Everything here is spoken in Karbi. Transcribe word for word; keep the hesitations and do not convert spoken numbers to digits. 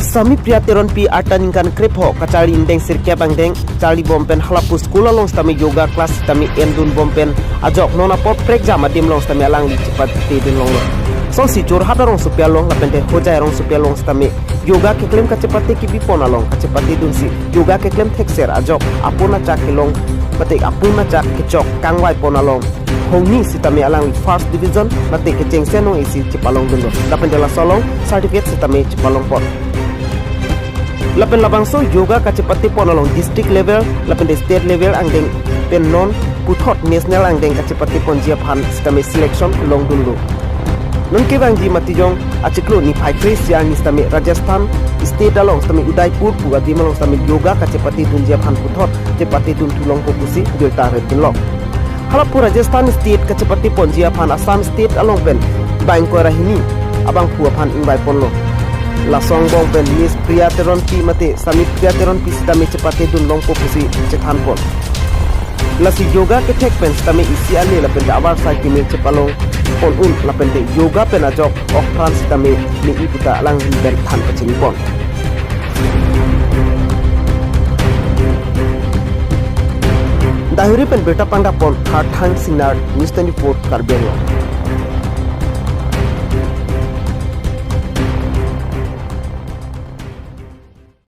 Sami Priya Teronpi arta ningkan krepho kacharli ingdeng sirkep angdeng charli bom pen halapu school along sitame yoga class sitame endun bom pen ajok non apor prekjam adim along sitame alangli chepate dun longlo. Sonsi Jorhat arongsopi along lapente Hojai arongsopi along sitame yoga keklem kachepate kibipon along kachepate dunsi yoga keklem thekser ajok apun achak kelong mate apun achak kechok kangvai pon along hongni sitame alangli first division mate kechengsi anong isi chepalong dunlo. Lapente laso along certificate sitame chepalong pon. Lapen labangso yoga kachepate pon along district level lapente state level angdeng pen non puthot national angdeng kachepate ponji aphan sitame selection long dunlo. Non kevangji matijong achiklo niphai kre-isi arni sitame Rajasthan state along sitame Udaipur pu adim along sitame yoga kachepate dunji aphan puthot chepate dun thu longpo pusi birta ret dunlo. Halapu Rajasthan state kachepate ponji aphan Assam state along pen bang ingkoi ra hini abangphu aphan ingvai ponlo. Laso angbong pen Miss Priya Teronpi mate Sami Priya Teronpi sitame chepate dun longpo pusi chethan pon. Lasi yoga kethek pen sitame isi ane lapente avarsai keme chepalong pon un lapente yoga pen ajok okpran sitame me-i puta alangli pen than pachini pon. Dahuri pen birta pangdapon Harthang Singnar, News twenty-four Karbi Anglong.